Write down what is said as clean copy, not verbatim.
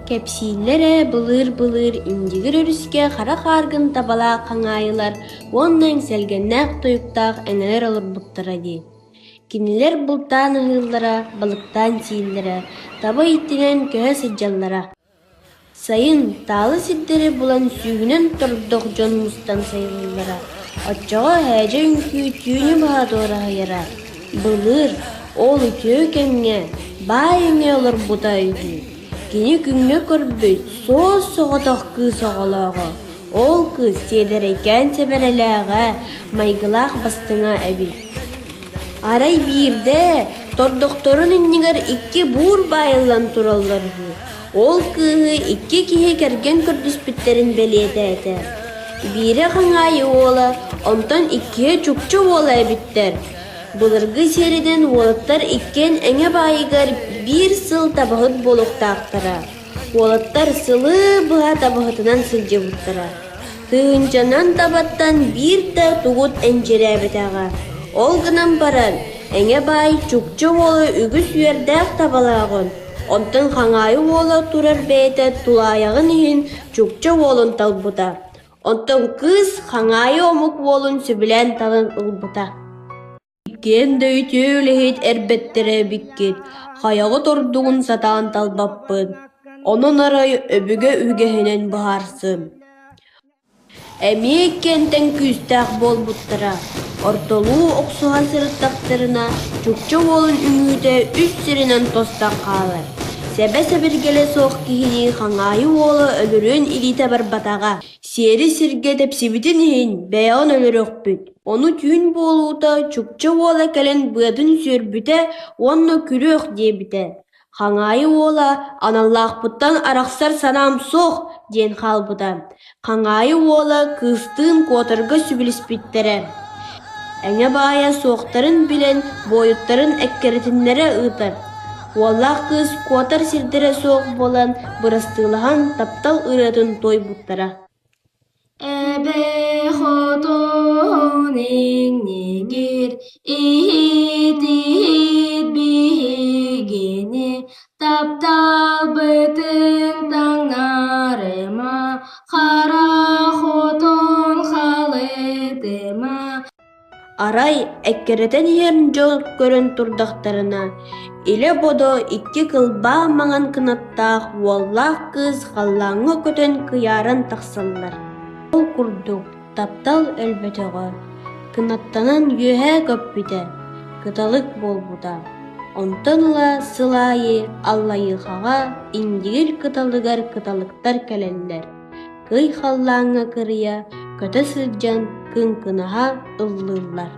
Кэпсииллэр ээ былыыр-былыыр Индигир өрүскэ хара хааргын табалаах хаҥаайылар уонна эҥсэлгэннээх тойуктаах эҥэлэр олорбуттара дии. Кинилэр бултаан аһыыллара, балыктаан сииллэрэ, таба ииттинэн көһө сылдьаллара. Сайын таалы сирдэри булан сүүһүнэн тордох дьон мустан сайылыыллара, оччоҕо һээдьэ үҥкүү түүнү быһа дуораһыйара. Былыр, ол үтүө кэмҥэ, баай эҥэ олорбута үһү. Кини күҥҥэ көрбүт суос-соҕотох кыыс оҕолооҕо, ол кыыс сиэдэрэйкээн сэбэрэлээҕэ, майгылаах бастыҥа эбит. Арай биирдэ тордохторун иннигэр икки буур баайыллан тураллар үһү. Ол кыыһы икки киһи кэргэн көрдөспүттэрин бэлиэтээтэ. Биирэ Хаҥаайы уола, онтон иккиһэ Чукча уола эбиттэр. Былыргы сиэринэн уолаттар иккиэн эҥэ баайыгар биир сыл табаһыт буолуохтаахтара. Уолаттар сылы быһа табаһытынан сылдьыбыттара. Тыһыынчанан табаттан биир да тугут энчирээбэтэҕэ. Ол гынан баран, Эҥэ баай Чукча уола үгүс үөрдээх табалааҕын, онтон Хаҥаайы уола турар бэйэтэ тулаайаҕын иһин Чукча уолун талбыта. Оттон кыыс Хаҥаайы омук уолун сөбүлээн талан ылбыта. Иккиэн да үтүө үлэһит эрбэттэрэ эбиккит, хайаҕыт ордугун сатаан талбаппын, онон арай өбүгэ үгэһинэн быһаарсым. Эмиэ иккиэнтэн күүстээх буолбуттара, ортолуу охсуһан сырыттахтарына, Чукча уолун үҥүүтэ үс сиринэн тостон хаалар. Сэбэ-сэбиргэлэ суох киһини Хаҥаайы уола өлөрүөн илиитэ барбатаҕа, сиэри сиргэ тэпсибитин иһин бэйэҕин өлөрүөхпүт, ону түүн буолуута Чукча уола кэлэн быатын сүөрбүтэ уонна күрүөх диэбитэ. Хаҥаайы уола «Аналлаахпыттан арахсар санаам суох» диэн хаалбыта. Хаҥаайы уола кыыстыын куотарга сүбэлэспиттэрэ. Эҥэ баайа суохтарын билэн буойуттарын эккирэтиннэрэ ыытар. Уоллаах кыыс куотар сирдэрэ суох буолан бырастыылаһан таптал ырыатын туойбуттара. Эбэ хотун иҥнигир, иһит-иһит биһигини, тапталбытын таҥнарыма, хара хотун халытыма. Арай эккирэтэн иһэр дьон көрөн турдахтарына, илэ-бодо икки кылбаа маҥан кынаттаах уоллаах кыыс халлааҥҥа көтөн кыйааран тахсаллар. Ол курдук таптал өлбөтөҕө, кынаттанан үөһэ көппүтэ, кыталык буолбута. Онтон ыла сыл аайы Аллайыахаҕа Индигир кыталыгар кыталыктар кэлэллэр. Кый халлааҥҥа кырыйа көтө сылдьан кыҥкынаһа ыллыыллар.